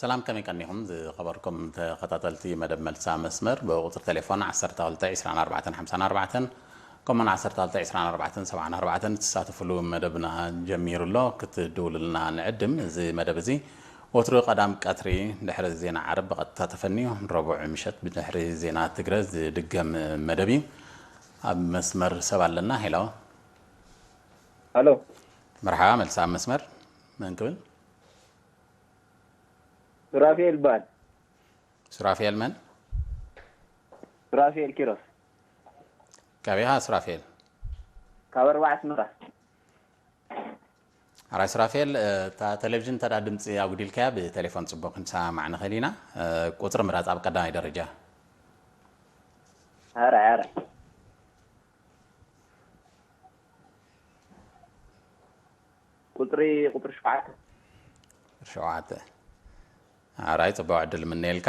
ሰላም፣ ከመይ ቀኒኹም ዝኸበርኩም ተኸታተልቲ መደብ መልሳ መስመር? ብቁጽሪ ቴሌፎን ዓሰርተ ክልተ ዕስራን ኣርባዕተን ሓምሳን ኣርባዕተን፣ ከምኡውን ዓሰርተ ክልተ ዕስራን ኣርባዕተን ሰብዓን ኣርባዕተን ትሳተፍሉ መደብና ጀሚሩ ኣሎ። ክትድውሉልና ንዕድም። እዚ መደብ እዚ ወትሩ ቀዳም ቀትሪ ድሕሪ ዜና ዓረብ ብቐጥታ ተፈንዩ፣ ረቡዕ ምሸት ብድሕሪ ዜና ትግረ ዝድገም መደብ እዩ። ኣብ መስመር ሰብ ኣለና። ሄሎ። ሃሎ። መርሓባ፣ መልሳ ኣብ መስመር። መን ክብል? ሱራፌል ይበሃል። ሱራፌል መን? ሱራፌል ኪሮስ። ካበይ ኢኻ ሱራፌል? ካብ ኣርባዓ ኣስመራ። ኣራይ ሱራፌል፣ እ፣ እታ ቴሌቪዥን እንተ ደኣ ድምፂ ኣጉዲልካያ ብቴሌፎን ፅቡቕ ክንሰማማዕ ንኽእል ኢና። እ፣ ቁፅሪ ምራፅ ኣብ ቀዳማይ ደረጃ። ኣራይ፣ ኣራይ። ቁፅሪ፣ ቁፅሪ ሸውዓተ። ቁፅሪ ሸውዓተ። ኣራይ፣ ፅቡቕ ዕድል ምነየልካ።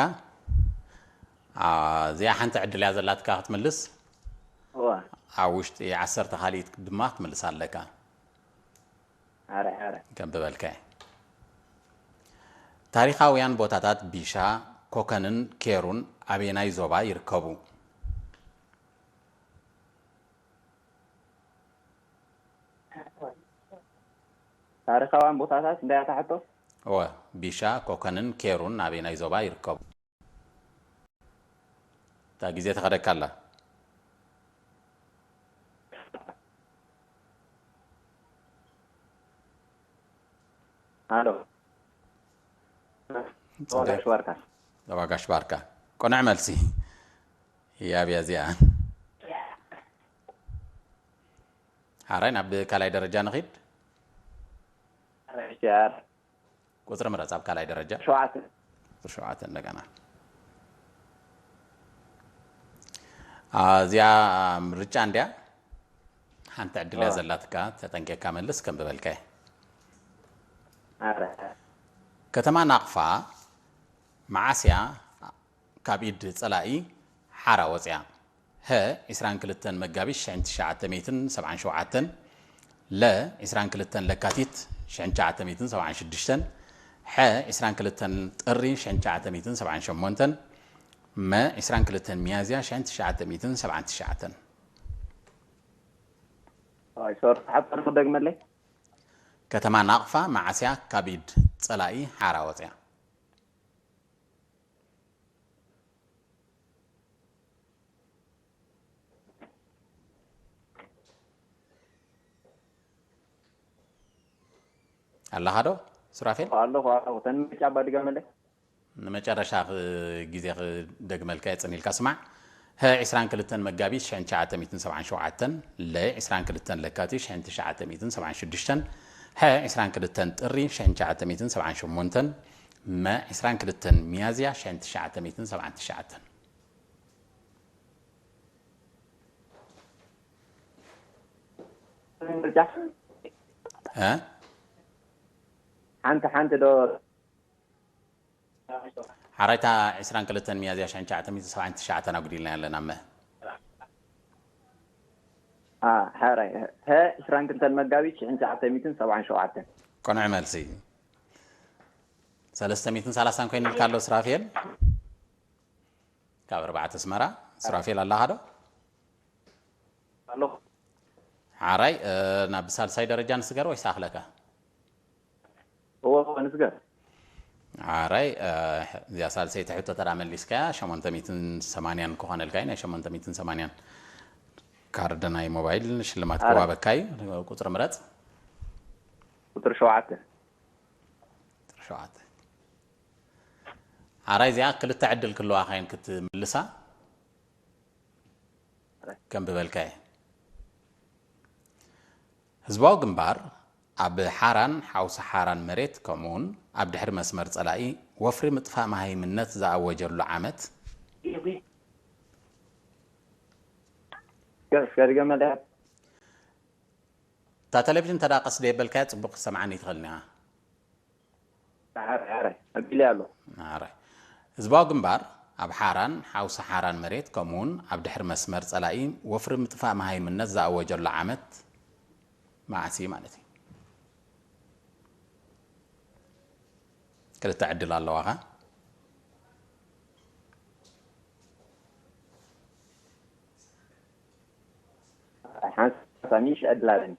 ኣ፣ እዚኣ ሓንቲ ዕድል እያ ዘላትካ ክትምልስ። እዋ። ኣብ ውሽጢ ዓሰርተ ካልኢት ድማ ክትምልስ ኣለካ። ኣረ፣ ኣረ። ከም ዝበልካዮ። ታሪኻውያን ቦታታት ቢሻ፣ ኮከንን ኬሩን ኣበየናይ ዞባ ይርከቡ? ታሪኻውያን ቦታታት እንታይ እያ እታ ሕቶ? እወ፣ ቢሻ፣ ኮከንን ኬሩን ኣበየናይ ዞባ ይርከቡ? እታ ግዜ ተኸደካ ኣላ። ኣሎ። ጸገም። ዞባ ጋሽ ባርካ። ዞባ ጋሽ ባርካ። ቅኑዕ መልሲ። ያብያ እዚኣ። ሓራይ ናብ ካልኣይ ደረጃ ንኺድ። ቁጽሪ ምረጽ ኣብ ካልኣይ ደረጃ። ሸውዓተ። ቁጽሪ ሸውዓተ እንደገና። አ፣ እዚኣ ምርጫ እንድያ። ሓንቲ ዕድል እያ አ። ዘላትካ፣ ተጠንቂቕካ መልስ ከም ዝበልካዮ። ኣረ። ከተማ ናቕፋ መዓስ እያ ካብ ኢድ ጸላኢ ሓራ ወጽያ? ሀ፣ ዕስራን ክልተን መጋቢት ሽሕን ትሽዓተ ሚእትን ሰብዓን ሸውዓተን፣ ለ፣ ዕስራን ክልተን ለካቲት ሽሕን ትሽዓተ ሚእትን ሰብዓን ሽዱሽተን፣ ሐ፣ ዕስራን ክልተን ጥሪ ሽሕን ትሽዓተ ሚእትን ሰብዓን ሸሞንተን፣ መ፣ ዕስራን ክልተን ሚያዝያ ሽሕን ትሽዓተ ሚእትን ሰብዓን ትሽዓተን። ኣይ፣ ሶሪ፣ ሓጻር ክደግመለይ? ከተማ ናቕፋ መዓስ እያ ካብ ኢድ ጸላኢ ሓራ ወጽያ? ኣለኻ ዶ ሱራፌል? ኣለኹ፣ ኣለኹ። ተን ምርጫ እባ ድገመለይ። ንመጨረሻ ክ-፣ ግዜ ክደግመልካ የጽንኢልካ ስማዕ። ሀ፣ ዕስራን ክልተን መጋቢት ሽሕን ትሽዓተ ሚእትን ሰብዓን ሸውዓተን፣ ለ፣ ዕስራን ክልተን ለካቲት ሽሕን ትሽዓተ ሚእትን ሰብዓን ሽዱሽተን፣ ሐ፣ ዕስራን ክልተን ጥሪ ሽሕን ትሽዓተ ሚእትን ሰብዓን ሸሞንተን፣ መ፣ ዕስራን ክልተን ሚያዝያ ሽሕን ትሽዓተ ሚእትን ሰብዓን ትሽዓተን። ምርጫ? እ? ሓንቲ ሓንቲ ዶ? ሓራይታ ዕስራን ክልተን ሚያዝያ ሽሕን ትሽዓተ ሚእትን ሰብዓን ትሽዓተን ኣጉዲልና ኣለና መ። አ፣ ሓራይ። ሀ፣ ዕስራን ክልተን መጋቢት ሽሕን ትሽዓተ ሚእትን ሰብዓን ሸውዓተን። ቅኑዕ መልሲ። ሰለስተ ሚእትን ሰላሳን ኮይኑልካ ኣሎ ሱራፌል። ካብ ኣርባዕተ ኣስመራ። ሱራፌል ኣለኻ ዶ? ኣለኹ። ሓራይ፣ እ፣ ናብ ሳልሳይ ደረጃ ንስገር ወይስ ኣኽለካ? እወ፣ እወ፣ ንስገር። ሓራይ፣ እ፣ እዚኣ ሳልሰይቲ ሕቶ ተዳ መሊስካያ፣ ሸሞንተ ሚእትን ሰማንያን ክኾነልካ እዩ፣ ናይ ሸሞንተ ሚእትን ሰማንያን ካርድ ናይ ሞባይል ሽልማት ኣረ። ክዋበካ እዩ። ቁጽሪ ምረጽ። ቁጽሪ ሸውዓተ። ቁጽሪ ሸውዓተ። ሓራይ፣ እዚኣ ክልተ ዕድል ክህልዋኻ እየን ክትምልሳ። ከም ዝበልካዮ። ህዝባዊ ግንባር ኣብ ሓራን ሓውሲ ሓራን መሬት ከምኡውን ኣብ ድሕሪ መስመር ጸላኢ ወፍሪ ምጥፋእ መሃይምነት ዝኣወጀሉ ዓመት። ገ-፣ ገሪገ መለያ። እታ ቴሌቪዥን ተዳ ቀስ ደየበልካያ ጽቡቕ ክሰምዓኒ ይትኽእልን ኢኻ። ኣረ፣ ኣረ፣ ኣቢለ ኣሎ። ኣረ። ህዝባዊ ግንባር ኣብ ሓራን፣ ሓውሲ ሓራን መሬት፣ ከምኡውን ኣብ ድሕሪ መስመር ጸላኢ ወፍሪ ምጥፋእ መሃይምነት ዝኣወጀሉ ዓመት መዓስ እዩ ማለት እዩ? ክልተ ዕድል ኣለዋኻ። ሓንሳብ ሚሽ ዕድል ኣለኒ።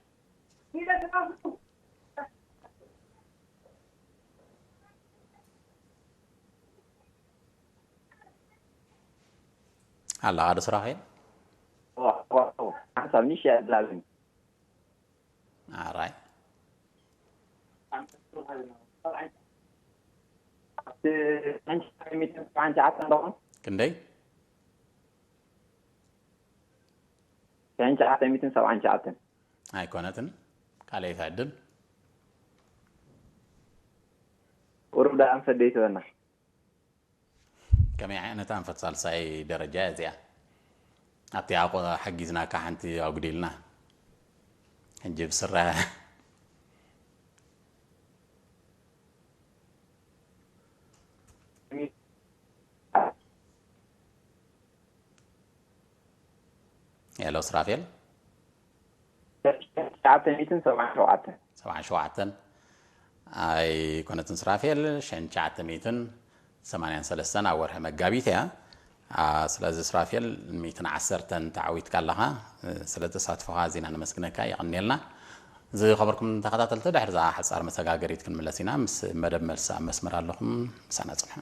ኣለኻ ዶ ሱራፌል? ሓንሳብ ሚሽ ዕድል ኣለኒ። ኣራይ ኣብቲ ሓንቲ ሚእትን ሰብዓን ትሽዓተን ኣለኹም። ክንደይ? ሽሕን ትሽዓተ ሚእትን ሰብዓን ትሽዓተን። ኣይኮነትን። ካልኣይቲ ዕድል። ቁሩብ ደኣ ኣንፈት ደይትበና። ከመይ ዓይነት ኣንፈት ሳልሳይ ደረጃ እያ እዚኣ? ኣብቲ ኣቆ ሓጊዝናካ ሓንቲ ኣጉዲልና። ሕጂ ብስረ ሄሎ ስራፌል። ትሽዓተ ሚእትን ሰብዓን ሸውዓተን። ሰብዓን ሸውዓተን ኣይኮነትን ስራፌል፣ ሽሕን ትሽዓተ ሚእትን ሰማንያን ሰለስተን ኣብ ወርሒ መጋቢት እያ። ስለዚ ስራፌል ሚእትን ዓሰርተን ተዓዊትካ ኣለኻ። ስለ ተሳትፎኻ ኣዚና ነመስግነካ፣ የቐንየልና። ዝኸበርኩም ተኸታተልቲ፣ ድሕሪ እዛ ሓጻር መሰጋገሪት ክንምለስ ኢና። ምስ መደብ መልሲ ኣብ መስመር ኣለኹም፣ ምሳና ጽንሑ።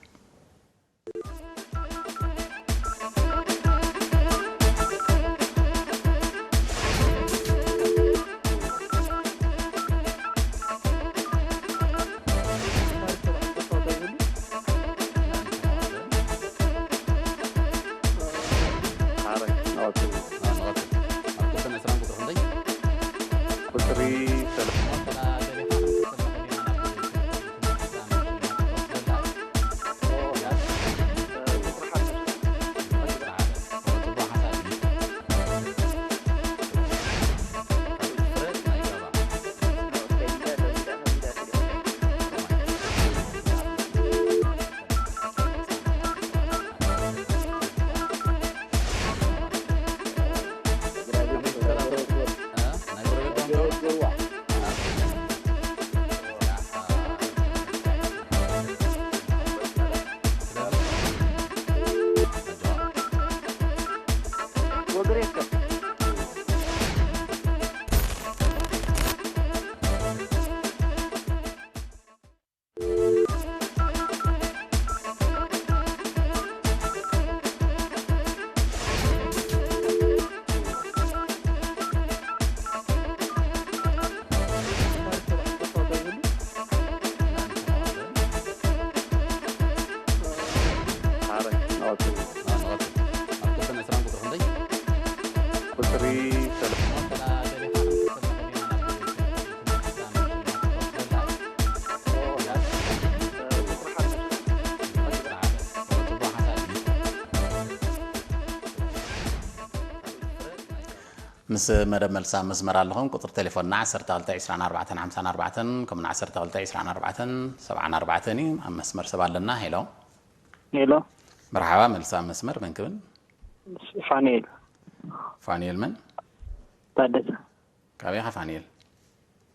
ምስ መደብ መልሲ ኣብ መስመር ኣለኹም። ቁጽሪ ቴሌፎንና ዓሰርተ ክልተ ዕስራን ኣርባዕተን ሓምሳን ኣርባዕተን፣ ከምኡውን ዓሰርተ ክልተ ዕስራን ኣርባዕተን ሰብዓን ኣርባዕተን እዩ። ኣብ መስመር ሰብ ኣለና። ሄሎ። ሄሎ። መርሓባ፣ መልሲ ኣብ መስመር። መን ክብል? ፋኑኤል። ፋኑኤል መን? ታደሰ። ካበይ ኢኻ ፋኑኤል?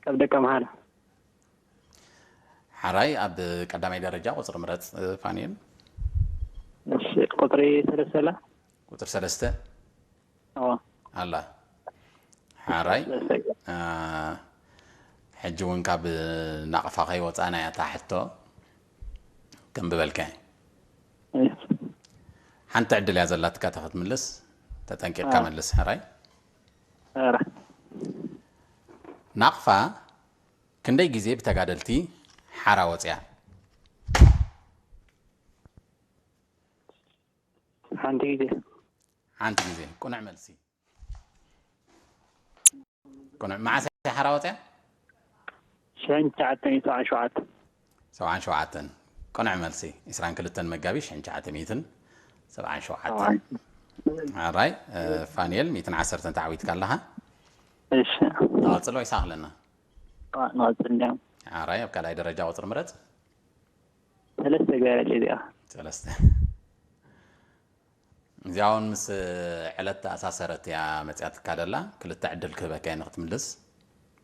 ካብ ደቀምሓረ። ሓራይ፣ ኣብ ቀዳማይ ደረጃ ቁጽሪ ምረጽ ፋኑኤል። እሺ፣ ቁጽሪ ሰለስተ ኣላ። ቁጽሪ ሰለስተ እዎ። ኣላ። ሓራይ፣ ሰለስተ። አ፣ ሕጂ እውን ካብ ናቕፋ ከይወጻና እያ እታ ሕቶ። ከም ብበልካ። እሺ። ሓንቲ ዕድል እያ ዘላትካ፣ እታ ክትምልስ። ተጠንቂቕካ አ። መልስ፣ ሕራይ። ኧረ። ናቕፋ ክንደይ ግዜ ብተጋደልቲ ሓራ ወጽያ? ሓንቲ ግዜ። ሓንቲ ግዜ። ቅኑዕ መልሲ። ቅኑዕ። መዓስ እያ ሓራ ወጽያ? ሽሕን ትሽዓተ ሚእትን ሰብዓን ሸውዓተ። ሰብዓን ሸውዓተን። ቅኑዕ መልሲ። ዕስራን ክልተን መጋቢት ሽሕን ትሽዓተ ሚእትን ሰብዓን ሸውዓተን። ኣራይ፣ እ፣ ፋንኤል፣ ሚእትን ዓሰርተን ተዓዊትካ ኣለኻ። እሺ። ንቐጽል ወይስ ኣኽለና? ዋ፣ ንቐጽል እንዲያውም። ኣራይ፣ ኣብ ካልኣይ ደረጃ ቁጽሪ ምረጽ። ሰለስተ ገይረለይ እዚኣ። ሰለስተ። እዚኣ እውን ምስ ዕለት ተኣሳሰረት እያ መጽያትካ ደላ። ክልተ ዕድል ክህበካ እየ ንክትምልስ።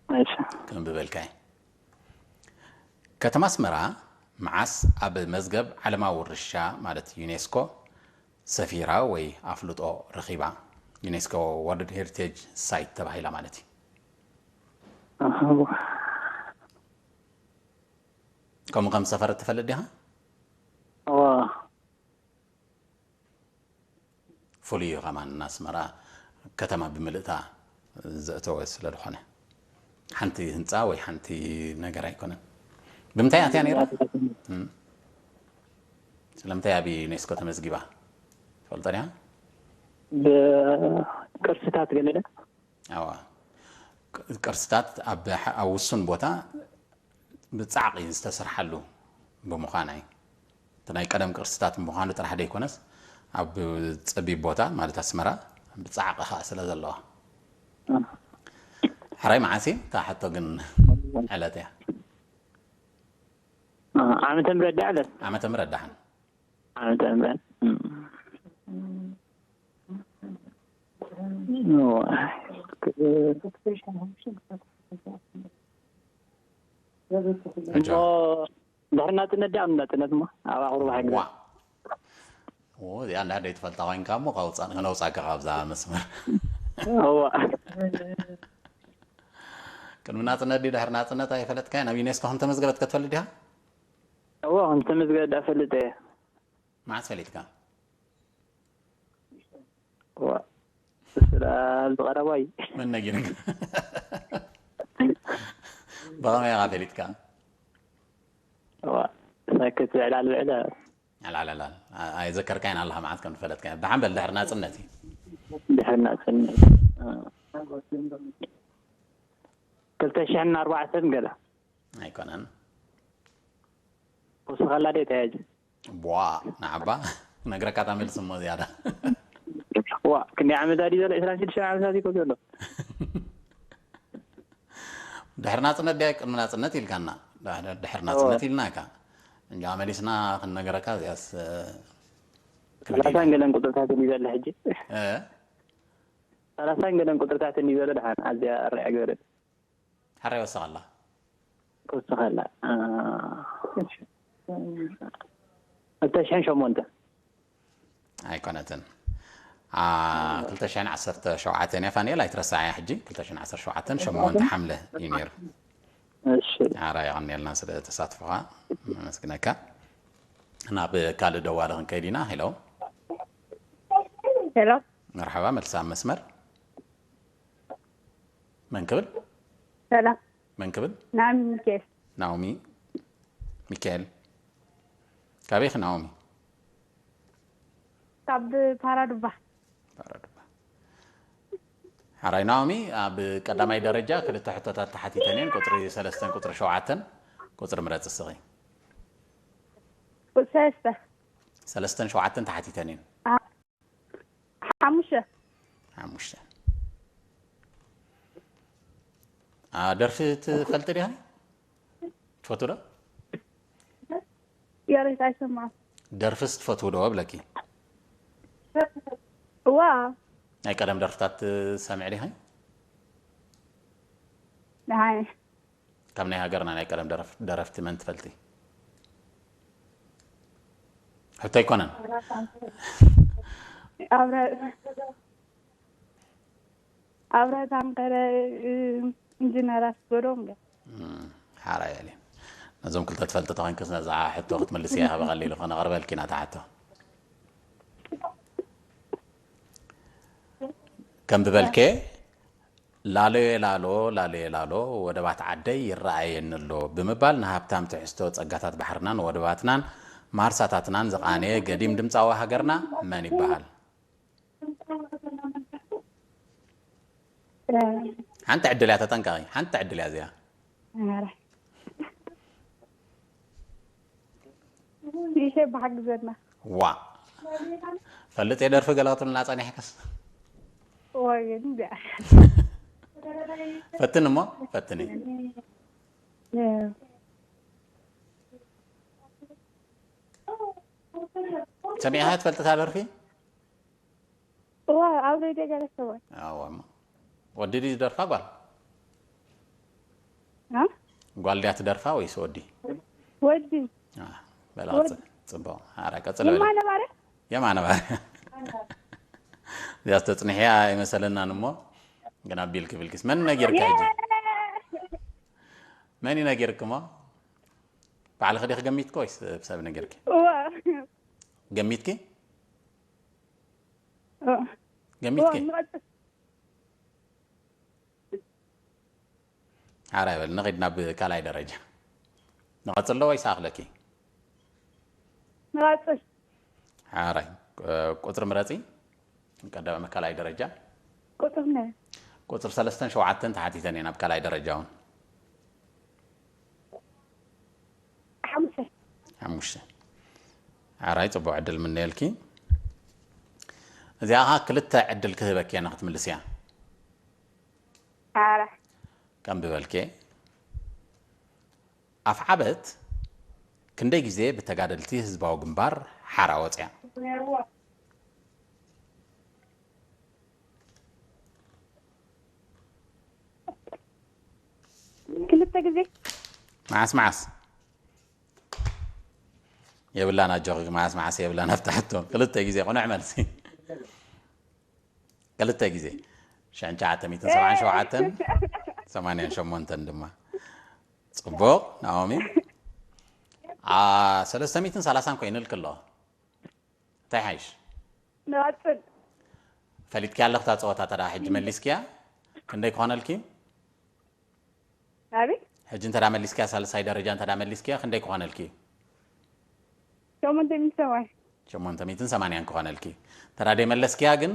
እሺ። ከም ብበልካ እየ። ከተማ ኣስመራ መዓስ ኣብ መዝገብ ዓለማዊ ውርሻ ማለት ዩኔስኮ ሰፊራ ወይ ኣፍልጦ ረኺባ? ዩኔስኮ ወርልድ ሄሪቴጅ ሳይት ተባሂላ ማለት እዩ። ኣሃ። ከምኡ ከም ዝሰፈረት ትፈልጥ ዲኻ? እዋ። ፍሉይ እዩ ከማን ንኣስመራ ከተማ ብምልእታ ዘእተወ ስለ ዝኾነ ሓንቲ ህንፃ ወይ ሓንቲ ነገር ኣይኮነን። ብምንታይ ኣትያ ነይራ? እም። ስለምንታይ ኣብ ዩኔስኮ ተመዝጊባ ትፈልጦ ዲኻ? ብቅርስታት ገለ ደ ኣዋ ቅርስታት ኣብ ውሱን ቦታ ብጻዕቂ ዝተሰርሓሉ ብምዃናይ እቲ ናይ ቀደም ቅርስታት ምዃኑ ጥራሕ ደይኮነስ ኣብ ጸቢብ ቦታ ማለት ኣስመራ ብጻዕቂ ከዓ ስለ ዘለዋ ሕራይ መዓሲ እታ ሕቶ ግን ዕለት እያ ዓመተ ምህረት ዳዕለት ዓመተ ምህረት ደሓን ዓመተ ምህረት ድሕሪ ናፅነት ዳኣ ናፅነት ሞ ኣብ ኣቁርባ ሃገር እዚኣ እንዳ ደይትፈልጣ ኮይንካ እሞ ከነውፃእካ ካብዛ መስመር እዋ ቅድሚ ናፅነት ድዩ ድሕሪ ናፅነት ኣይፈለጥካዮ ናብ ዩኔስኮ ከም ተመዝገበት ከትፈልጥ ዲኻ እዋ ከም ዝተመዝገበ ዳኣ ፈልጠ እየ መዓስ ፈሊጥካ እዋ ስለ ዝቐረባይ መን ነጊርካ ብኸመይ ኢኻ ፈሊጥካ እዋ ሳክት ዕላል ብዕለ ዕላልዕላል ኣይዘከርካይን ኣለኻ መዓት ከም ዝፈለጥካ ደሓን በል ድሕሪ ናፅነት እዩ ድሕሪ ናፅነት ክልተ ሽሕን ኣርባዕተን ገለ ኣይኮነን ወስኸላ ደ ተያጅ ቧ ንዓባ ነግረካ እታ መልሲ እሞ ዝያዳ ዋ ክንደይ ዓመት ኣዲ ዘሎ ዕስራን ሽዱሽተ ዓመታት ይኮ ዘሎ ድሕሪ ናፅነት ድያ ቅድሚ ናፅነት ኢልካና ድሕሪ ናፅነት ኢልናካ እንጃ መሊስና ክንነገረካ እዚኣስ ሰላሳን ገለን ቁፅርታት እዩ ዘሎ ሕጂ ሰላሳን ገለን ቁፅርታት እዩ ዘሎ ድሓን ኣዝያ ኣረያ ገበረት ሕራይ ወሰኸላ ክወስኸላ ክልተ ሽሕን ሸሞንተ ኣይኮነትን ክልተ ሽሕን ዓሰርተ ሸውዓተን እያ ፋንኤል ኣይትረስዓያ ሕጂ ክልተ ሽሕን ዓሰርተ ሸውዓተን ሸሞንተ ሓምለ እዩ ነይሩ እሺ ሓራ የቐኒልና ስለ ተሳትፎኻ ነመስግነካ ናብ ካልእ ደዋሊ ክንከይድ ኢና ሄሎ ሄሎ መርሓባ መልሳ ኣብ መስመር መን ክብል ሰላም መን ክብል ናሚ ሚካኤል ናኦሚ ሚካኤል ካበይ ኢኺ ናኦሚ ካብ ፓራዱባ ፓራዱባ ሓራይ ናኦሚ ኣብ ቀዳማይ ደረጃ ክልተ ሕቶታት ተሓቲተን እየን ቁፅሪ ሰለስተን ቁፅሪ ሸውዓተን ቁፅሪ ምረፂ እስኺ ሰለስተ ሰለስተን ሸውዓተን ተሓቲተን እየን ሓሙሽተ ሓሙሽተ ደርፊ ትፈልጢ ዲኻ ትፈትው ዶ የሬት ኣይሰማዕ ደርፍስ ትፈትው ዶ እብለኪ እዋ ናይ ቀደም ደርፍታት ትሰምዒ ዲኻ ንዓይ ካብ ናይ ሃገርና ናይ ቀደም ደረፍ- ደረፍቲ መን ትፈልጢ ሕቶ ኣይኮነን ኣብረ ኣብረ ታንከረ ኢንጂነር ኣስገዶም ገ ሓራ ያለ ነዞም ክልተ ትፈልጢ ተኮይንክስ ነዛ ሕቶ ክትምልስ እያ ብቐሊሉ ከነቕርበልኪ ናታ ሕቶ ከም ዝበልከ ላሎየ ላሎ ላሎየ ላሎ ወደባት ዓደይ ይረኣየኒ ኣሎ ብምባል ንሃብታም ትሕዝቶ ጸጋታት ባሕርናን ወደባትናን ማርሳታትናን ዝቓነየ ገዲም ድምጻዊ ሃገርና መን ይበሃል? ሓንቲ ዕድል እያ ተጠንቀቒ ሓንቲ ዕድል እያ እዚኣ ይሸ ብሓግዘና ዋ ፈልጥ የደርፊ ገለ ክትብልና ጸኒሕክስ ወይ እንዲያ ፈትን እሞ ፈትኒ ሰሚዕኻ ትፈልጥታ ደርፊ እዋ ኣብ ሬድዮ ገለ ሰማይ ኣዋ እሞ ወዲ ድዩ ዝደርፋ ጓል እ? ጓል ድያ ትደርፋ ወይስ ወዲ ወዲ በላ። ጽቡቅ። ኣረ ቀጽል በላ። የማነ ባርያ። የማነ ባርያ። እዚኣ ዝተጽንሕያ ኣይመሰለናን እሞ፣ ግን ኣቢል ክብልክስ መን ነጊርካ ሕጂ? መን ይነጊርክሞ? ባዕልኺ ዲኺ ገሚትክ ወይስ ብሰብ ነጊርኪ? ገሚትኪ? ገሚትኪ? ሓራይ በል፣ ንኺድ ናብ ካልኣይ ደረጃ። ንቐጽሎ ወይስ ኣኽለኪ? ንቐጽል። ሓራይ፣ ቁጽሪ ምረጺ። ቀዳማይ ካልኣይ ደረጃ። ቁጽሪ ነ- ቁጽሪ ሰለስተን ሸውዓተን ተሓቲተን እየን ኣብ ካልኣይ ደረጃ እውን። ሓሙሽተ። ሓሙሽተ። ሓራይ፣ ጽቡቕ ዕድል ምነየልኪ። እዚኣ ኸኣ ክልተ ዕድል ክህበኪ እየ ንኽትምልስያ። ሓራይ። ከም ብበልኪ፣ ኣፍዓበት ክንደይ ግዜ ብተጋደልቲ ህዝባዊ ግንባር ሓራ ወጽያ? ክልተ ግዜ። መዓስ መዓስ? የብላን፣ ኣጆኺ፣ መዓስ መዓስ የብላን ኣብታ ሕቶ። ክልተ ግዜ ቅኑዕ መልሲ። ክልተ ግዜ። ሽሕን ትሽዓተ ሚእትን ሰብዓን ሸውዓተን፣ ሰማንያን ሸሞንተን ድማ። ጽቡቕ፣ ናኦሚ። ኣ፣ ሰለስተ ሚእትን ሰላሳን ኮይኑልኪ ኣሎ። እንታይ ሓይሽ? ንቐጽል። ፈሊጥኪ ኣለኽ እታ ጸወታ፣ ተዳ ሕጂ መሊስኪያ፣ ክንደይ ክኾነልኪ? ኣቤት? ሕጂ እንተ ደኣ መሊስኪያ፣ ሳልሳይ ደረጃ እንተ ደኣ መሊስኪያ፣ ክንደይ ክኾነልኪ? ሸሞንተ ሚእቲ ሰብዓይ። ሸሞንተ ሚእትን ሰማንያን ክኾነልኪ። እንተ ደኣ ደይመለስኪያ ግን፣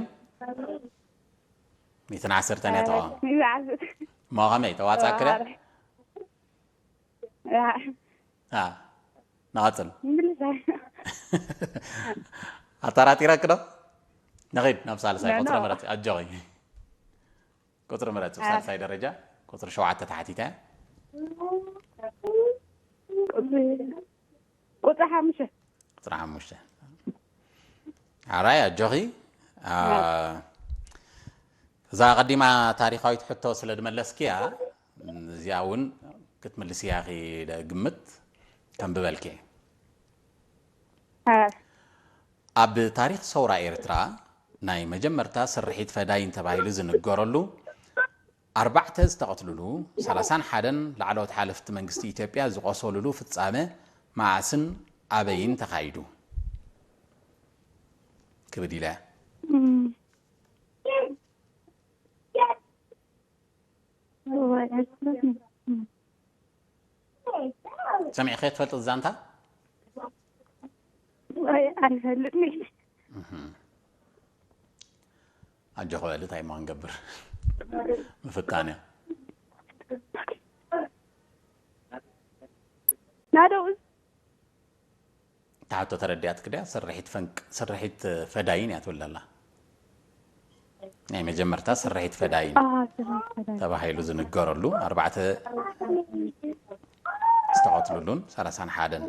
ሚእትን ዓሰርተን እያ ትኸውን። ሚእትን ዓሰርተ። እሞ ከመይ፣ ተዋጻእክዳ? ያ። ኣ፣ ንቐጽል። ምልሳ። ኣጠራጢረኪ ዶ? ንኺድ ናብ ሳልሳይ ኖ፣ ቁጽሪ ኖ። ምረጺ፣ ኣጆኺ። ቁጽሪ ምረጺ፣ ኣ። ሳልሳይ ደረጃ፣ ቁጽሪ ሸውዓተ ተሓቲታ። ቁጽሪ፣ ቁጽሪ ሓሙሽተ። ቁጽሪ ሓሙሽተ። ኣራይ፣ ኣጆኺ። ኣ፣ ያ። እዛ ቀዲማ ታሪኻዊት ሕቶ ስለ ድመለስክያ፣ እዚኣ እውን ክትምልስያ ኢኺ ግምት ከንብበልኪ። ኣ። ኣብ ታሪኽ ሰውራ ኤርትራ ናይ መጀመርታ ስርሒት ፈዳይን ተባሂሉ ዝንገረሉ፣ ኣርባዕተ ዝተቐትልሉ፣ ሰላሳን ሓደን ላዕለዎት ሓለፍቲ መንግስቲ ኢትዮጵያ ዝቖሰሉሉ ፍጻመ መዓስን ኣበይን ተኻይዱ? ክብድ ኢለ። እም። እዋይ፣ ኣይፈልጥን። እም። ሰሚዕኸ ትፈልጥ ዛንታ? ኣይ፣ ኣይፈልጥን። እህ። ኣጆኺ በሊ፣ እንታይ እሞ ክንገብር? ምፍታን እዩ። ናደው እታ ሕቶ ተረዲኣትኪ ድያ? ስርሒት ፈንቅ-፣ ስርሒት ፈዳይን እያ ትብል ዘላ። ናይ መጀመርታ ስርሒት ፈዳይን ኣ፣ ስርሒት ፈዳይን። ተባሂሉ ዝንገረሉ፣ ኣርባዕተ ዝተቐትሉሉን ሰላሳን ሓደን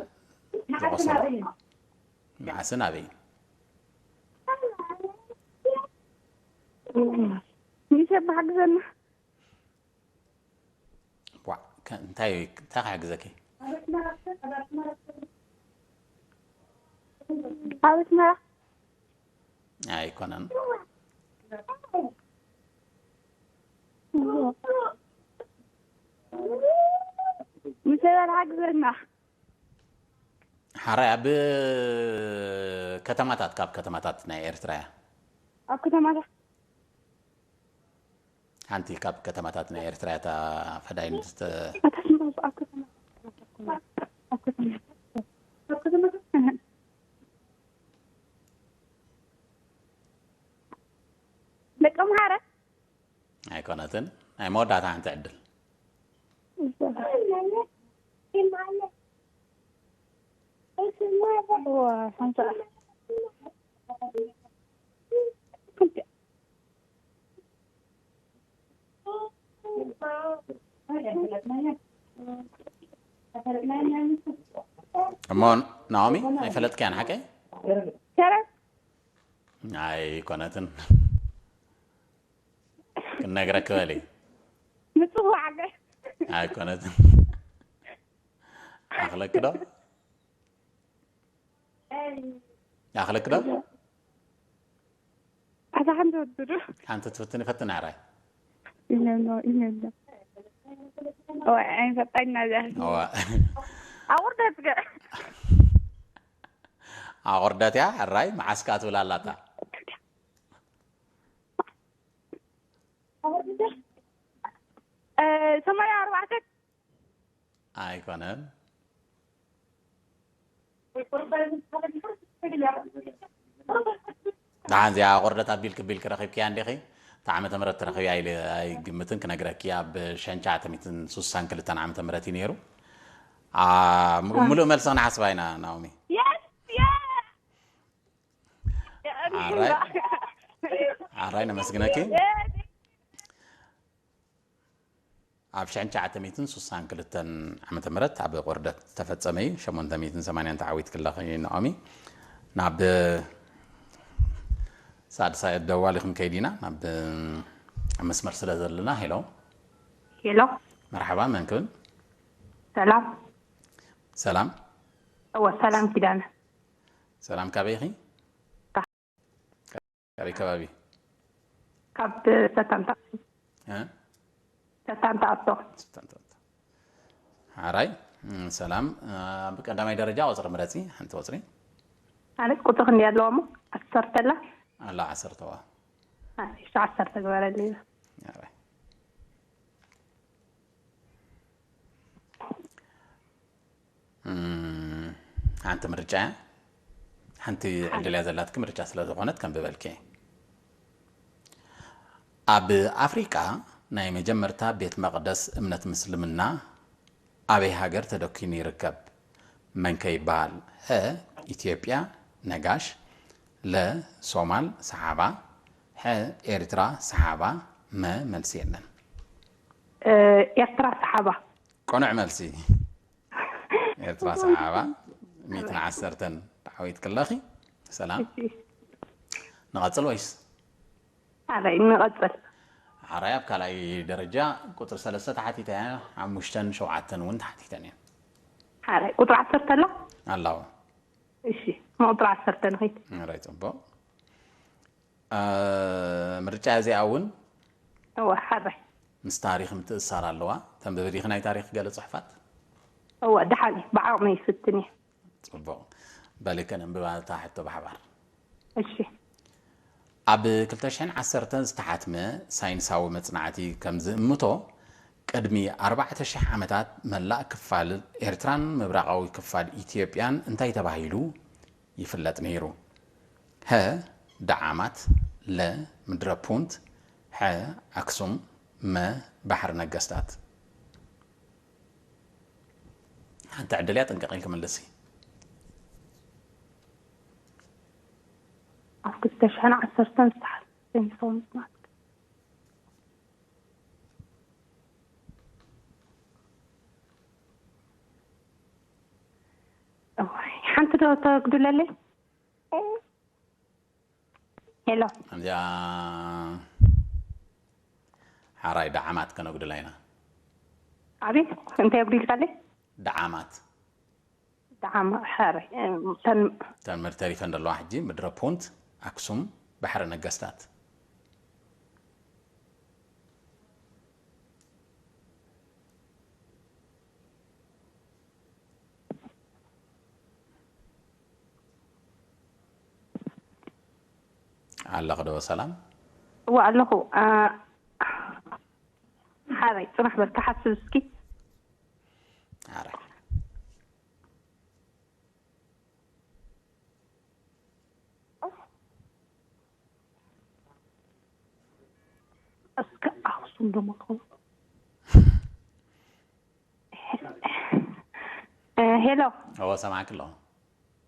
ዝቖሰሉ መዓስን ኣበይን? ሚሸ ብሓግዘና። ዋ፣ ከ-፣ እንታይ፣ እንታይ ክሕግዘኪ? ኣብ ኣስመራ። ኣይኮነን። ምሸ በል ሓግዘና። ሓራይ ኣብ ከተማታት፣ ካብ ከተማታት ናይ ኤርትራ እያ። ኣብ ከተማታት? ሓንቲ ካብ ከተማታት ናይ ኤርትራ እያ እታ ፈዳይን ዝተ-፣ ኣታ ስምባ ኣብ ከተማ፣ ኣብ ከተማ፣ ኣብ ከተማ። ደቂ ኣምሓራ? ኣይኮነትን። ናይ መወዳእታ ሓንቲ ዕድል። ዋ፣ ሓንሳእ። እሞ ናኦሚ፣ ኣይፈለጥክያን ሓቀይ? ሰላም። ኣይኮነትን። ክነግረኪ በሊ። ምጽዋዕ ገ- ኣይኮነትን። ኣኽለኪ ዶ? ይኣኽለኪ ዶ? ኣታ ሓንቲ ወድሩ ሓንቲ ትፍትን ይፈትን ኣራይ። ኢለሎ ኢለሎ። ወይ ዓይን ፈጣይና ዛህዲ። እዋ። ኣቑርደት ገ- ኣቑርደት እያ። ሕራይ መዓስ ከኣ ትብል ኣላታ። እ፣ ሰማንያ ኣርባዕተ። ኣይኮነን። ደሓን እዚኣ ኣቑርደት ኣቢልኪ ኣቢልኪ ረኺብክያ እንዲኺ። እታ ዓመተ ምህረት ትረኽብያ ኢለ ኣይግምትን። ክነግረኪ፣ ኣብ ሸንቻ ዓተሚትን ሱሳን ክልተን ዓመተ ምህረት እዩ ነይሩ። አ፣ ሙ-፣ ሙሉእ መልሲ ክንሓስባ ኢና ናኦሚ። የስ፣ የስ። ኣራይ፣ ኣራይ ነመስግነኪ። ኣብ ሸሕን ትሽዓተ ሚእትን ሱሳን ክልተን ዓመተ ምህረት ኣብ ቆርደት ዝተፈጸመ እዩ። ሸሞንተ ሚእትን ሰማንያን ተዓዊት ክለኺ ናኦሚ። ናብ ሳድሳይ ደዋሊ ክንከይድ ኢና። ናብ ኣብ መስመር ስለ ዘለና፣ ሄሎ። ሄሎ። መርሓባ፣ መን ክብል? ሰላም። ሰላም። እወ፣ ሰላም ኪዳነ። ሰላም፣ ካበይ ኢኺ? ካበይ ከባቢ? ካብ ሰታንታ። እ? ሰታንታ ኣቶ። ሰታንታ ኣቶ። ሓራይ፣ እም፣ ሰላም። እ፣ ብቀዳማይ ደረጃ ቁጽሪ ምረጺ፣ ሓንቲ ቁጽሪ። ማለት ቁጽሪ ክንደይ ኣለዋ እሞ? ዓሰርተ ኣላ? ኣላ ዓሰርተ ዋ። ኣይ፣ እሺ፣ ዓሰርተ ግበረልኝ። ሓራይ። እም፣ ሓንቲ ምርጫ እያ። ሓንቲ ሓንቲ። ዕድል እያ ዘላትኪ ምርጫ ስለ ዝኾነት ከንብበልኪ እየ። ኣብ ኣፍሪቃ ናይ መጀመርታ ቤት መቕደስ እምነት ምስልምና ኣበይ ሃገር ተደኪኑ ይርከብ? መን ከ ይበሃል? ሀ፣ ኢትዮጵያ፣ ነጋሽ፣ ለ፣ ሶማል፣ ሰሓባ፣ ሐ፣ ኤርትራ፣ ሰሓባ፣ መ፣ መልሲ የለን። እ፣ ኤርትራ ሰሓባ። ቅኑዕ መልሲ። ኤርትራ ሰሓባ፣ ሚእትን ዓሰርተን ተዓዊትኪ ኣለኺ። ሰላም። እሺ። ንቐጽል ወይስ? ኣበይ ንቐጽል? ሓራይ ኣብ ካልኣይ ደረጃ ቁጽሪ ሰለስተ ተሓቲተ እያ፣ ሓሙሽተን ሸውዓተን እውን ተሓቲተን እየን። ሓራይ ቁጽሪ ዓሰርተ ኣላ? ኣላዎ። እሺ፣ ንቁጽሪ ዓሰርተ ንኸይድ። ሓራይ ጽቡቕ። እ፣ ምርጫ እዚኣ እውን እወ፣ ሓራይ። ምስ ታሪኽ ምትእስሳር ኣለዋ። ተንብቢ ዲኺ ናይ ታሪኽ ገለ ጽሑፋት? እወ፣ ደሓን እየ። ብዓቕመይ ይፍትን እየ። ጽቡቕ። በሊ ከነንብባ እታ ሕቶ ብሓባር። እሺ። ኣብ ክልተ ሽሕን ዓሰርተን ዝተሓትመ ሳይንሳዊ መጽናዕቲ ከም ዝእምቶ፣ ቅድሚ ኣርባዕተ ሽሕ ዓመታት መላእ ክፋል ኤርትራን ምብራቓዊ ክፋል ኢትዮጵያን እንታይ ተባሂሉ ይፍለጥ ነይሩ? ሀ፣ ደዓማት፣ ለ፣ ምድረ ፑንት፣ ሐ፣ ኣክሱም፣ መ፣ ባሕሪ ነገስታት። ሓንቲ ዕድል እያ፣ ጥንቅቕ ኢልኪ መልሲ። ኣብ ክልተ ሽሕን ዓሰርተን ዝተሓትመ ሳይንሳዊ መጽናዕቲ። እዋይ፣ ሓንቲ ዶ ተግድለለይ? ሄሎ። እዚኣ ሓራይ ደዓማት ከነጉድላ ኢና። ኣቤት፣ እንታይ ኣጉዲልካለይ? ደዓማት። ደዓማ-፣ ሓራይ፣ እም፣ ተን-፣ ተን ምድሪ ተሪፈን ዘለዋ ሕጂ ምድረ ፑንት፣ ኣክሱም፣ ባሕሪ ነገስታት። ኣለኹ ዶ ሰላም? እወ ኣለኹ። አ፣ ሓራይ፣ ጽናሕ በል፣ ክሓስብ እስኪ። ሓራይ። እስከ ኣኽሱም ዶ መኾን? እ፣ ሄሎ። እወ፣ ሰማዕኪ ኣለኹ።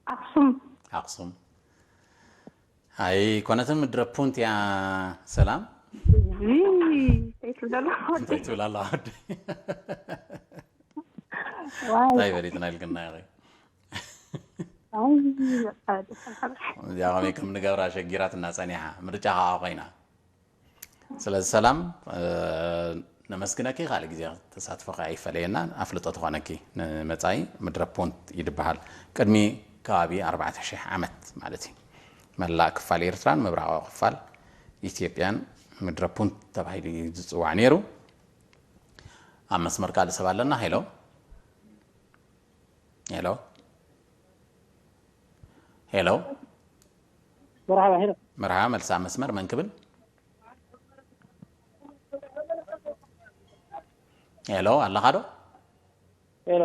ኣኽሱም። ኣኽሱም። ኣይኮነትን፣ ምድረ ፑንት እያ። ሰላም። እይ፣ እንታይ ትብል ኣለኻ? እንታይ ትብል ኣለኻ ወደይ? ዋይ። እንታይ በሊትና ኢልክና ኢኺ? ኣይ፣ በቃ፣ ደስ በሃሊ። እዚኣ ከመይ ከም ንገብራ ሸጊራትና ጸኒሓ። ምርጫ ከኣ ኮይና። ስለዚ ሰላም፣ እ፣ ነመስግነኪ። ካልእ ግዜ ተሳትፎ ከኣ ይፈለየና። ኣፍልጦ ትኾነኪ። ንመጻኢ ምድረ ፑንት እዩ ዝበሃል። ቅድሚ ከባቢ ኣርባዕተ ሽሕ ዓመት ማለት እዩ። መላእ ክፋል ኤርትራን ምብራቓዊ ክፋል ኢትዮጵያን ምድረ ፑንት ተባሂሉ እዩ ዝጽዋዕ ነይሩ። ኣብ መስመር ካልእ ሰብ ኣለና። ሄሎ፣ ሄሎ፣ ሄሎ። መርሓባ። ሄሎ፣ መርሓባ፣ መልሲ ኣብ መስመር፣ መን ክብል? ሄሎ፣ ኣለኻ ዶ? ሄሎ።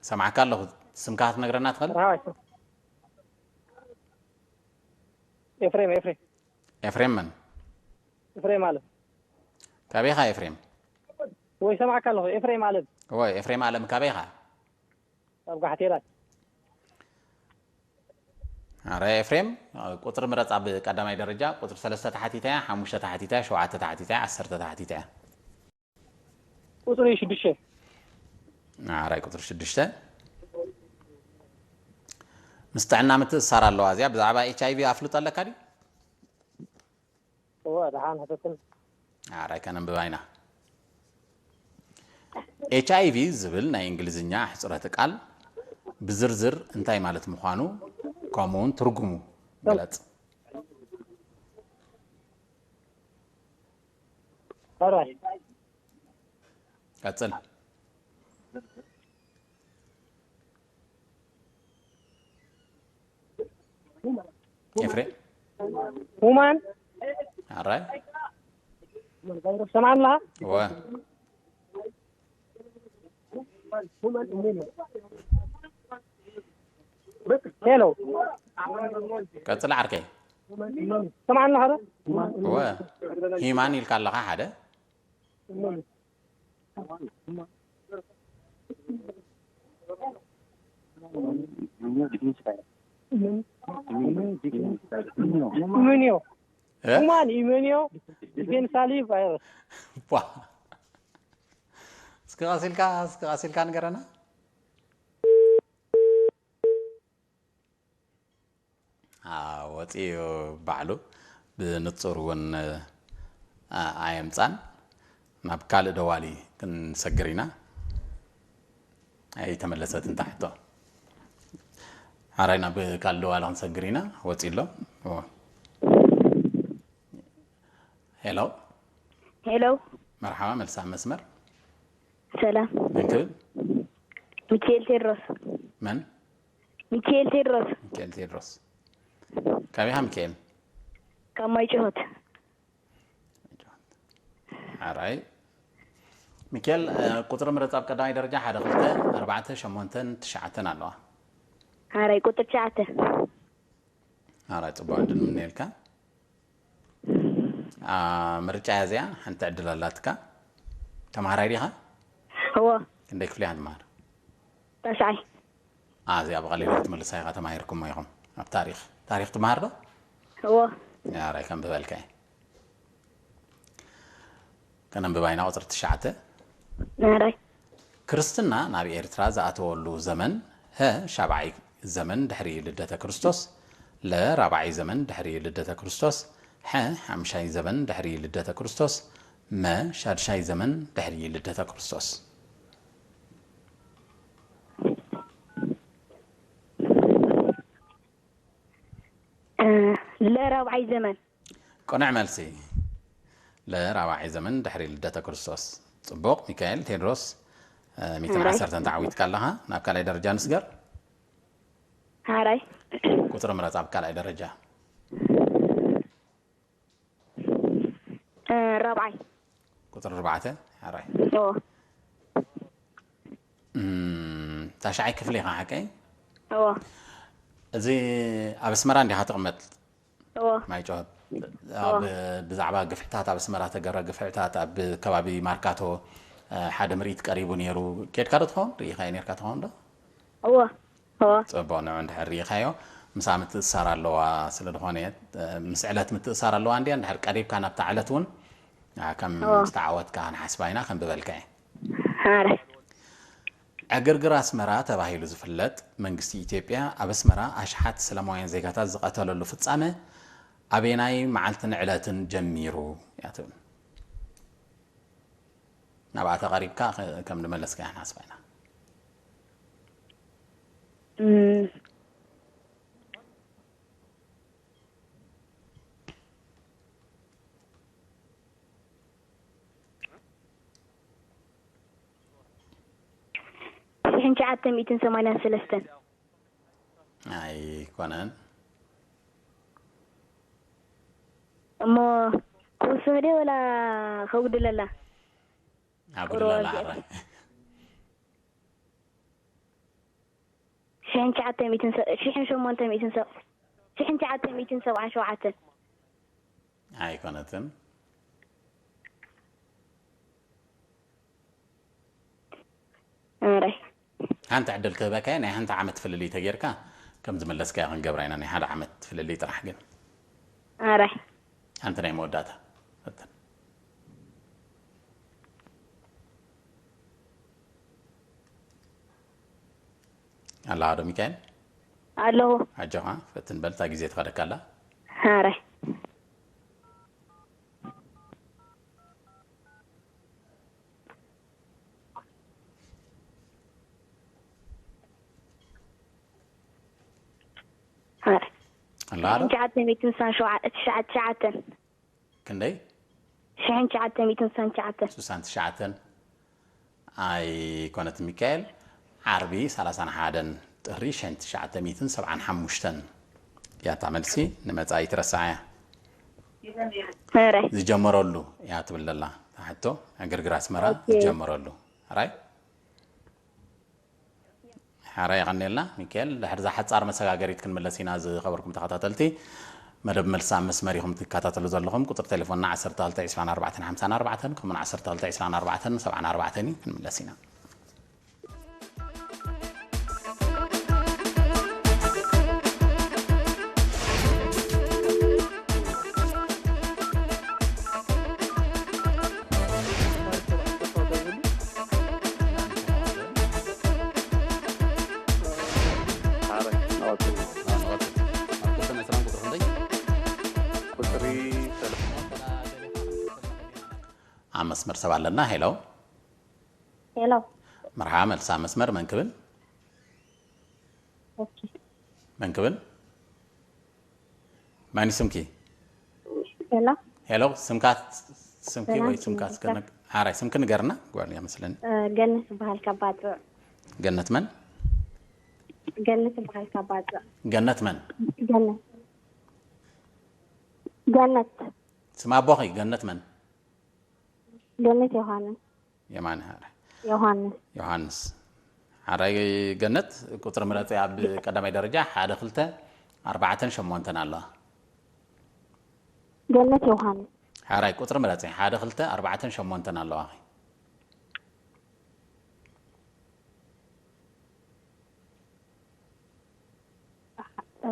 ሰማዕካ ኣለኹ። ስምካ ክትነግረና ትኽእል? መርሓባ። ይስማ። ኤፍሬም፣ ኤፍሬም። ኤፍሬም መን? ኤፍሬም ኣለም። ካበይ ኢኻ ኤፍሬም? ወይ፣ ሰማዕካ ኣለኹ። ኤፍሬም ኣለም። ወይ፣ ኤፍሬም ኣለም ካበይ ኢኻ? ኣብ ጋሕቴላት። ኣረ ኤፍሬም፣ ቁፅሪ ምረፅ። ኣብ ቀዳማይ ደረጃ ቁፅሪ ሰለስተ ተሓቲታ እያ፣ ሓሙሽተ ተሓቲታ እያ፣ ሸውዓተ ተሓቲታ እያ፣ ዓሰርተ ተሓቲታ እያ። ቁፅሪ ሽዱሽተ። ኣራይ ቁፅሪ ሽዱሽተ። ምስ ጥዕና ምትእስሳር ኣለዋ እዚኣ። ብዛዕባ ኤች ኣይ ቪ ኣፍልጦ ኣለካ ድዩ? እወ፣ ደሓን ሕተትን። ኣራይ ከነንብባ ኢና። ኤች ኣይ ቪ ዝብል ናይ እንግሊዝኛ ኣሕፅሮተ ቃል ብዝርዝር እንታይ ማለት ምዃኑ ከምኡ እውን ትርጉሙ ግለፅ። ኣራይ። ቀፅል። ኤፍሬም። ሁማን። ኣራይ። ሰማዕና ኣለኻ? ወ ሄሎ። ቀፅል ዓርከይ። ሰማዕና ኣለኻ ዶ? ወ ሂማን ኢልካ ኣለኻ ሓደ። ምን እዩ? እ? ሁማን እዩ። ምን እዩ? ዲፌንሳሊ ቫይረስ። ቧ። እስኪ ቀሲልካ፣ እስኪ ቀሲልካ ንገረና። አ፣ ወፂኡ ባዕሉ ብንፁር እውን፣ አ፣ ኣየምፃን። ናብ ካልእ ደዋሊ ክንሰግር ኢና። ኣይተመለሰትን እታ ሕቶ። ሓራይ ናብ ካልእ ደዋሊ ክንሰግር ኢና። ወፂ ኣሎ። ኦ። ሄሎ። ሄሎ፣ መርሓባ፣ መልሳ መስመር። ሰላም። መን ክብል? ሚካኤል ቴድሮስ። መን? ሚካኤል ቴድሮስ። ሚካኤል ቴድሮስ። ካበይ ኢኻ ሚካኤል? ካብ ማይ ጭሆት። ሓራይ። ሚካኤል፣ እ፣ ቁፅሪ ምረፅ ኣብ ቀዳማይ ደረጃ ሓደ፣ ክልተ፣ ኣርባዕተ፣ ሸሞንተን ትሽዓተን ኣለዋ። ሓራይ ቁፅሪ ትሽዓተ። ሓራይ፣ ፅቡቅ ዕድል ምነየልካ። አ፣ ምርጫ እያ እዚኣ፣ ሓንቲ ዕድል ኣላትካ። ተምሃራይ ዲኻ? እዎ። ክንደይ ክፍሊ ኢኻ ትምሃር? ታሽዓይ። አ፣ እዚኣ ብቐሊሉ ክትምልሳ ኢኻ፣ ተማሂርኩሞ ኢኹም። ኣብ ታሪኽ፣ ታሪኽ ትምሃር ዶ? እዎ። ሓራይ፣ ከንብበልካ እየ። ከነንብባ ኢና። ቁፅሪ ትሽዓተ። ሓራይ። ክርስትና ናብ ኤርትራ ዝኣተወሉ ዘመን፣ ሀ፣ ሻብዓይ ዘመን ድሕሪ ልደተ ክርስቶስ፣ ለ፣ ራብዓይ ዘመን ድሕሪ ልደተ ክርስቶስ፣ ሐ፣ ሓምሻይ ዘመን ድሕሪ ልደተ ክርስቶስ፣ መ፣ ሻድሻይ ዘመን ድሕሪ ልደተ ክርስቶስ። እ፣ ለ፣ ራብዓይ ዘመን። ቅኑዕ መልሲ። ለ፣ ራብዓይ ዘመን ድሕሪ ልደተ ክርስቶስ። ጽቡቕ ሚካኤል ቴድሮስ፣ እ፣ ሚእትን ዓሰርተን ተዓዊትካ ኣለኻ። ናብ ካልኣይ ደረጃ ንስገር። ሓራይ። ቁጽሪ ምረጽ ኣብ ካልኣይ ደረጃ። እ፣ ራብዓይ። ቁጽሪ ኣርባዕተ። ሓራይ። እዎ። እም፣ ታሽዓይ ክፍሊ ኢኻ ሓቀይ? እዎ። እዚ ኣብ ኣስመራ እንዲኻ ትቕመጥ? እዎ። ማይጨው ኣብ ብዛዕባ ግፍዕታት ኣብ ኣስመራ ተገብረ ግፍዕታት ኣብ ከባቢ ማርካቶ እ፣ ሓደ ምርኢት ቀሪቡ ነይሩ። ኬድካ ዶ ትኸውን? ርኢኻዮ ነርካ ትኸውን ዶ? እዎ። እዎ። ጽቡቕ፣ ንዑ እንድሕር ርኢኻዮ፣ ምሳ ምትእስሳር ኣለዋ ስለ ዝኾነ፣ እ፣ ምስ ዕለት ምትእስሳር ኣለዋ እንድያ። እንድሕር ቀሪብካ ናብታ ዕለት እውን፣ እ፣ ከም እዎ። ዝተዓወትካ ክንሓስባ ኢና፣ ከንብበልካ እየ። ሓራይ። ዕግርግር ኣስመራ ተባሂሉ ዝፍለጥ መንግስቲ ኢትዮጵያ ኣብ ኣስመራ ኣሽሓት ሰላማውያን ዜጋታት ዝቐተለሉ ፍጻመ ኣበየናይ መዓልትን ዕለትን ጀሚሩ እያ ትብል? ናብኣ ተቐሪብካ ከ-፣ ከም ዝመለስካ ኢና ሓስባ ኢና። እም፣ ሽሕን ትሽዓተ ሚእትን ሰማንያን ሰለስተን። ኣይኮነን። እሞ ክውስኑ ድየ ወላ ከጉድለላ? ኣጉድለላ ሓራይ። ሽሕን ትሽዓተ ሚእትን ሰ- ሽሕን ሸሞንተ ሚእትን ሰ- ሽሕን ትሽዓተ ሚእትን ሰብዓን ሸውዓተን። ኣይኮነትን። ኣራይ ሓንቲ ዕድል ክህበካ እየ፣ ናይ ሓንቲ ዓመት ፍልልይ ተጌርካ ከም ዝመለስካዮ ክንገብራ ኢና። ናይ ሓደ ዓመት ፍልልይ ጥራሕ ግን ኣራይ ሓንቲ ናይ መወዳእታ ፈትን። ኣላ ዶ ሚካኤል? ኣለኹ። ኣጆኻ ፈትን በል፣ እታ ግዜ ትኸደካ ኣላ። ኣራይ ኣራይ ኣላ ዶ? ሽሕን ትሽዓተ ሚእትን ስሳን ሸውዓ- ትሽዓ- ትሽዓተን። ክንደይ? ሽሕን ትሽዓተ ሚእትን ስሳን ትሽዓተን። ስሳን ትሽዓተን ኣይኮነት ሚካኤል። ዓርቢ ሰላሳን ሓደን ጥሪ ሽሕን ትሽዓተ ሚእትን ሰብዓን ሓሙሽተን እያ እታ መልሲ። ንመጻኢት ረሳዓያ ኣራይ ዝጀመረሉ እያ ትብል ዘላ እታ ሕቶ። ዕግርግር ኣስመራ ኦኬ። ዝጀመረሉ። ኣራይ ሓራይ የቐንየልና ሚካኤል። ድሕሪ እዛ ሓጻር መሰጋገሪት ክንምለስ ኢና። ዝኸበርኩም ተኸታተልቲ መደብ መልሲ ኣብ መስመር ኢኹም ትከታተሉ ዘለኹም። ቁጽሪ ቴሌፎንና ዓሰርተ ክልተ ዕስራን ኣርባዕተን ሓምሳን ኣርባዕተን፣ ከምኡውን ዓሰርተ ክልተ ዕስራን ኣርባዕተን ሰብዓን ኣርባዕተን እዩ። ክንምለስ ኢና። ሓራይ ናወት ቁጥሪ ዕስራን ቁጥሪ ክንደይ? ቁፅሪ ኣብ መስመር ሰብ ኣለና። ሄሎ ሄሎ መርሓ፣ መልሳ መስመር መን ክብል? ኦኬ መን ክብል? ማን ስምኪ? ሄሎ ሄሎ ስምካ፣ ስምኪ ሰላም፣ ወይ ስምካ ስምካ? እስከ ነግ- ሓራይ ስምኪ ንገርና። ጓል እያ መስለኒ። እ፣ ገነት ዝበሃል ካብ ባጽዕ። ገነት መን? ገነት ዝበሃል ካብ ባጽዕ። ገነት መን? ገነት ገነት ስም ኣቦኺ ገነት መን? ገነት ዮሃንስ የማነ ሓራይ። ዮሃንስ ዮሃንስ ሓራይ። ገነት ቁፅሪ ምረፂ። ኣብ ቀዳማይ ደረጃ ሓደ ክልተ ኣርባዕተን ሸሞንተን ኣለዋ። ገነት ዮሃንስ ሓራይ ቁፅሪ ምረፂ። ሓደ ክልተ ኣርባዕተን ሸሞንተን ኣለዋ። እ፣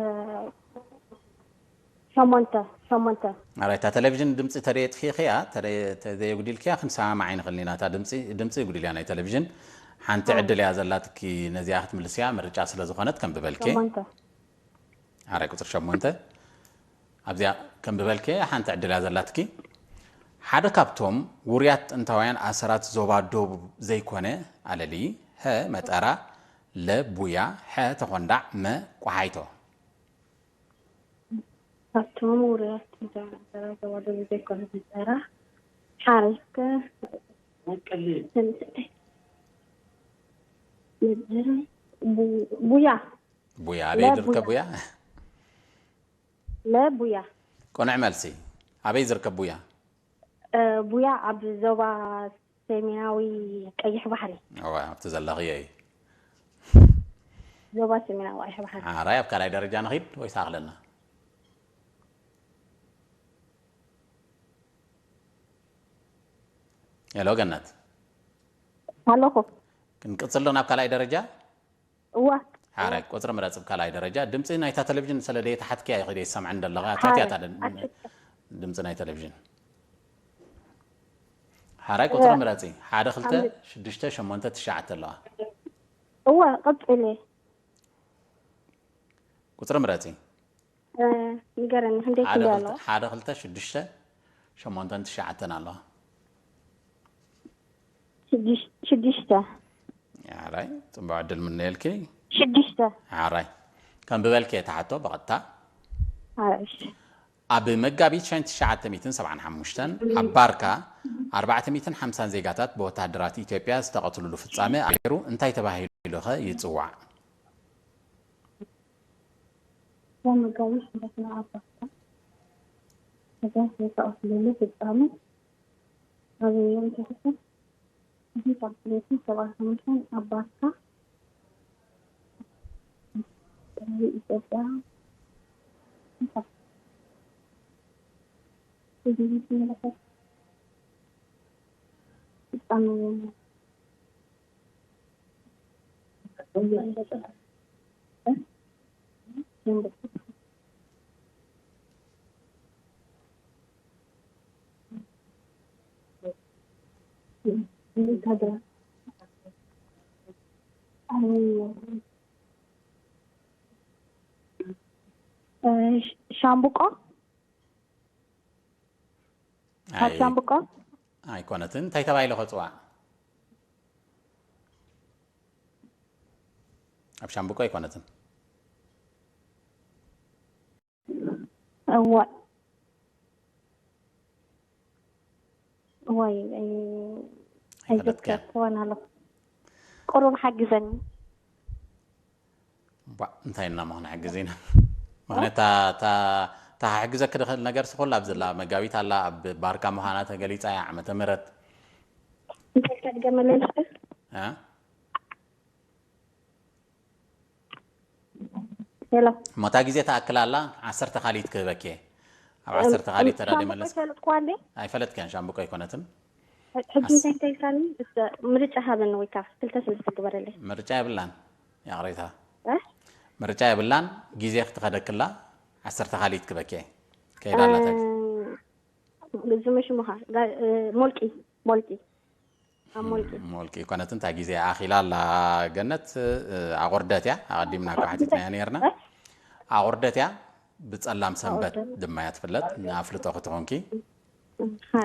ሸሞንተ ሸሞንተ ኣራይ እታ ቴሌቪዥን ድምፂ ተደየጥፊኽያ ተዘየጉዲልክያ ክንሰማማዕ ኣይንኽእልን ኢና። እታ ድምፂ ድምፂ ይጉድልያ ናይ ቴሌቪዥን። ሓንቲ ዕድል እያ ዘላትኪ ነዚኣ ክትምልስያ ምርጫ ስለ ዝኾነት ከም ብበልኪ። ሸሞንተ ኣራይ ቁፅሪ ሸሞንተ ኣብዚኣ ከም ብበልኪ ሓንቲ ዕድል እያ ዘላትኪ። ሓደ ካብቶም ውሩያት ጥንታውያን ኣሰራት ዞባ ደቡብ ዘይኮነ ኣለሊ፣ ሀ መጠራ፣ ለ ቡያ፣ ሐ ተኾንዳዕ፣ መ ቋሓይቶ። ካብቶም ውሩያት ጥንታውያን ኣሰራት ዞባ ደቡብ ዘይኮነ መጠራ ሓረስከ ቡ- ቡያ ቡያ ኣበይ ዝርከብ ቡያ? ለቡያ ቅኑዕ መልሲ። ኣበይ ዝርከብ ቡያ? ቡያ ኣብ ዞባ ሰሜናዊ ቀይሕ ባሕሪ። እዋ ኣብቲ ዘለኽዮ እዩ። ዞባ ሰሜናዊ ቀይሕ ባሕሪ። ሓራይ ኣብ ካልኣይ ደረጃ ንኺድ ወይ ሳኽለና? ሄሎ ገነት ኣለኹ። ክንቅፅል ዶ ናብ ካልኣይ ደረጃ? እዋ ሓራይ ቁፅሪ ምረፅ። ኣብ ካልኣይ ደረጃ ድምፂ ናይታ ቴሌቪዥን ስለ ደየተሓትክያ ይኽእል ይሰምዐን ዘለኻ። ትሕትያ እታ ድምፂ ናይ ቴሌቪዥን። ሓራይ ቁፅሪ ምረፂ። ሓደ ክልተ ሽዱሽተ ሸሞንተ ትሽዓተ ኣለዋ። እዋ ቀፅሊ። ቁፅሪ ምረፂ። ንገረኒ ክንደይ ሓደ ክንደይ ክልተ- ኣለዋ? ሓደ ክልተ ሽዱሽተ ሸሞንተን ትሽዓተን ኣለዋ። ሽዱሽ- ሽዱሽተ ሓራይ ፅቡቅ ዕድል ምነየልኪ። ሽዱሽተ ሓራይ ከም ብበልኪ እየ ትሓቶ ብቐጥታ። ኣራሽ ኣብ መጋቢት ሸንቲ ትሽዓተ ሚእትን ሰብዓን ሓሙሽተን ኣብ ባርካ ኣርባዕተ ሚእትን ሓምሳን ዜጋታት ብወተሃደራት ኢትዮጵያ ዝተቐትሉሉ ፍጻመ ኣየሩ እንታይ ተባሂሉኸ ይጽዋዕ? መጋቢት ሸንቲ ኣብ ባርካ ዜጋታት ዝተቐትሉሉ ፍጻመ ኣየሩ እንታይ ተባሂሉ? እዚ ካብ ክልተ ሰብዓ ሓሙሽተ ኣብ ባርካ ኢትዮጵያ እዚ ዝመለከት ፍጻመ ሻምብቆ ካብ ሻምብቆ ኣይኮነትን። እንታይ ተባሂሉ ከፅዋዕ? ኣብ ሻምብቆ ኣይኮነትን። እዋ እዋይ ኣይፈለጥክያን። ኣይዘከርክዋን ኣለኹ። ቁሩብ ሓግዘኒ። ቧ እንታይ እና መሆን ሓግዝ ኢና። ምክንያት ታሓግዘክ ድኽእል ነገር ስኩል ኣብ ዘላ መጋቢት ኣላ ኣብ ባርካ ምዃና ተገሊፃ እያ ዓመተ ምህረት እንታይ ተድገመለልክ? እ? ሄሎ እሞ እታ ግዜ ተኣክል ኣላ ዓሰርተ ካሊት ክህበክ እየ። ኣብ ዓሰርተ ካሊት ተዳደ ሻምብቆ መለስ ይፈለጥኩዋ እንዴ? ኣይፈለጥክያን። ሻምብቆ ኣይኮነትን። ሕጂ እንታይ እንታይ ሳኒ? ምርጫ ሃበኒ ወይ ከዓ ክልተ ሰለስተ ግበረለይ። ምርጫ የብላን ያቕሬታ እ? ምርጫ የብላን። ግዜ ክትኸደክላ ዓሰርተ ካሊት ክበክ እየ። ከይዳ ኣላ እታ ግዜ። ዝመሽሙኻ ሞልቂ ሞልቂ ኣብ ሞልቂ ሞልቂ ኮነት እንታይ ግዜ ኣኺላ ኣላ። ገነት ኣቑርደት እያ። ኣቐዲምና እኮ ሓቲትናያ ነርና። ኣቑርደት እያ። ብጸላም ሰንበት ድማ እያ ትፍለጥ። ንኣፍልጦ ክትኾንኪ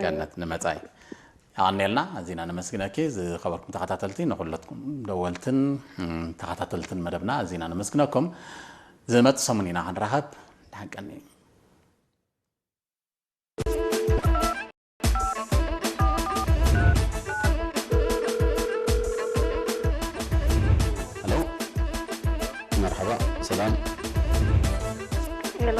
ገነት ንመጻኢ ኣቐንየልና። ኣዚና ነመስግነኪ። ዝኸበርኩም ተኸታተልቲ፣ ንኹለትኩም ደወልትን ተኸታተልትን መደብና ኣዚና ነመስግነኩም። ዝመጽእ ሰሙን ኢና ክንራኸብ። ደሓን ቀኒ። ሄሎ፣ መርሓባ፣ ሰላም። ሄሎ